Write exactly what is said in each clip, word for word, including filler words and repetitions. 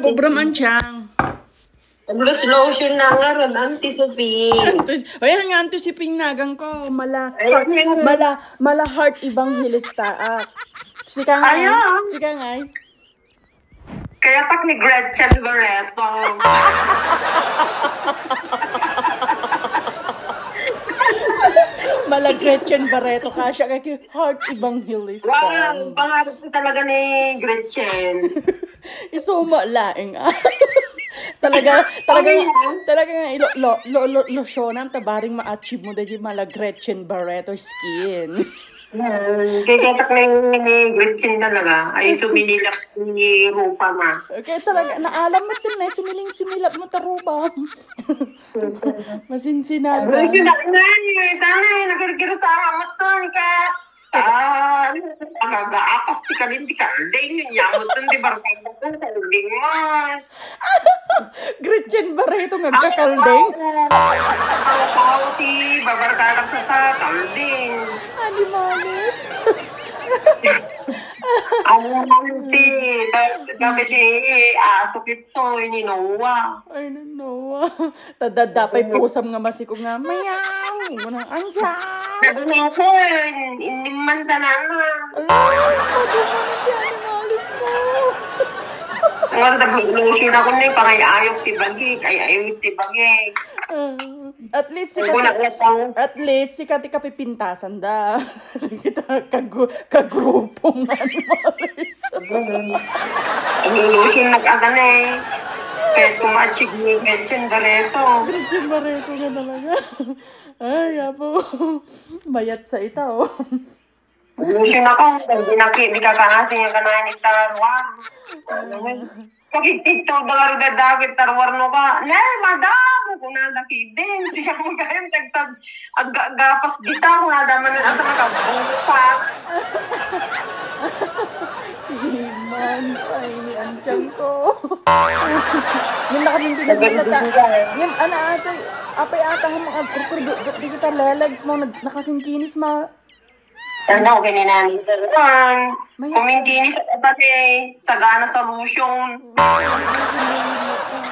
Bubram ang tiyan. Ang lotion na nga ron, Auntie Sophie. Antes, ay, nga Auntie Sophie nagan ko. Mala, Ay, heart, yun. Mala, mala heart evangelista. Ah. Sika nga, Ayan. Sika nga. Kaya tak ni Gretchen Barreto. Mala Gretchen Barreto ka siya kay heart evangelista. Wow, pangarap ko talaga ni Gretchen. Isuma laeng, ah. Talaga, talaga, Ay, ah. Talaga nga ilo, lo, lo, lo, losyonam ta bareng ma-achieve mo dagiti mala Gretchen Barreto skin. Hmm, kaya tak na yung ni Gretchen talaga. Ay, sumilak ni Rupa ma. Okay, talaga. Naalam mo ito na, sumiling-sumilak mo ta Rupa. Masinsinada. Ay, yun na, yun na, yun na, yun na, nagkirkir sa amat to, ka. Ah, ano, agagaapas ti kalin ti kalding, yun, yamot dun, di barkada ko, kalding mo. Gretchen Barreto nga agkakalding? Ang tao, ang tao ti babarkada sa ta, kalding. Animalis. Animalis ti, ta-, ta-, ti, aso kito, ini Noah. Ay, ni Noah. Tadadda pay pusam nga masikog nga, "Meow!" Unang, "Andiyan!" Sabi niya, "Sir, iniman ka na nga." Ala, padumanan ti animalis mo. Nga, naglulusyon ako na yung pangay-ayok ti bagik, ay-ayok ti bagik. Ah, at least, Ay, sika wala ti, nga tao. At least, sika ti kapipintasan da. Kita kagu-, kagrupong animalis. Ang ilusin nag-agana eh. Kaya tumatchig ni Gretchen Barreto. Gretchen Barreto nga talaga. Ay, apo. Mayat sa ita, oh. Ang ilusin ako, hindi na ki-, di ka kaasi nga kanayan ni Tarwar. Ano yun? Pag-TikTok, baka ro dadakit, Tarwar no ka. Ne, madam! Kunada ki din. Siya mo kayo, nagtag-, Aggapas dita, kunada man ang asa nakabuka. Iman, ay, ni antiyan ko. Ngem nakamintinas mo na ta. Ngem, ana, ate, apay ata nga mga kurkurdo, di kita lelegs mo, nag-, nakakinkinis ma. Ano, kininani ka naman. May Kumintinis sa pati, sagana sa lotion. Maya,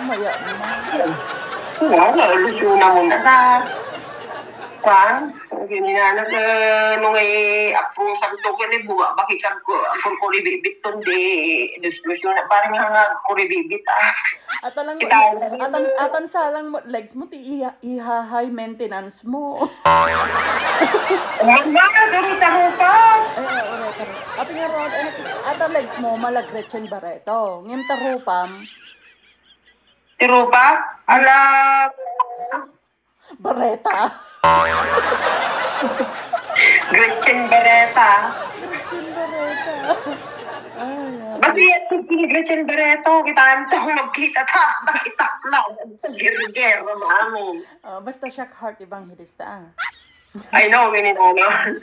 maya. Wala, losyona mo na ta. Kwan? Ginanak, eh, nung, eh, apro, sabi ko, kani buwa, bakit ang ku-, ang kurkuri bibit ton, di, lus-, losyona. Parang nga nga, kurkuri bibit, ah. Atan lang mo, Kita i-, atan, atan sa lang mo, legs mo, ti iha-, iha-high maintenance mo. Wala na, dali, tarupa. Ay, oo, oo, oo. Ati nga ron, eh, atan legs mo, mala Gretchen Barreto. Ngem tarupam. Ti Rupa? Ala, Barreta. Gretchen Barreta. Gretchen Barreta. Ay, ay. Basta yan, si Gretchen Barreto, kitaan to, magkita ta, nakita ko lang. Girger, mami. Ah, basta siya heart evangelista, ah. I know, mininanon.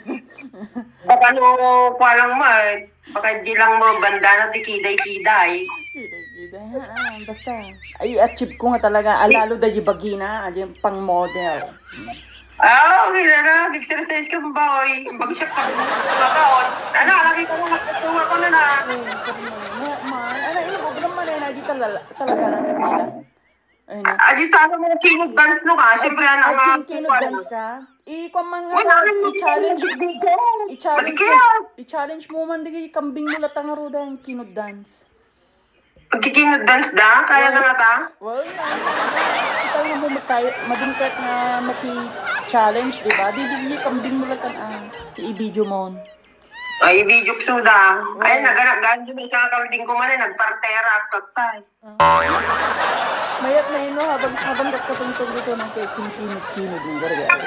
Baka no, kuha lang mo, eh. Baka di lang mo, banda na ti kiday-kiday. Kiday-kiday, ah, basta. Ay, achieve ko nga talaga. Alalo da di bagina, adi pang model. Ah, okay na na. Exercise ka ba, oy? Bagsak ka. Makaon. Ano, nakita mo, magtutunga ko na na. Ay, man. Ano, ino, program man, eh, nagita lala-, talaga lang sila. Ayun na. Adi sana mo kinog dance no ka. Siyempre, ano nga, kinog dance ka? Ikuan man nga, i-challenge. I-challenge mo. I-challenge mo man, digi kambing mo latang aruda ang kinog dance. Pagkikinog dance da? Kaya na nga ta? Well, kita nga mo magkaya, madungkat nga maki-challenge, di ba? Di, di, di kambing mo latang, ah, i-video mo. Ay, video ko suda. Ay, nagana-, ganun yung kakalding ko man, eh, nagpartera, tatay. Ah. Mayat na yun, no? Habang, habang nagkatungtong dito ng kay Kinkinit-kinit ng Gabriel.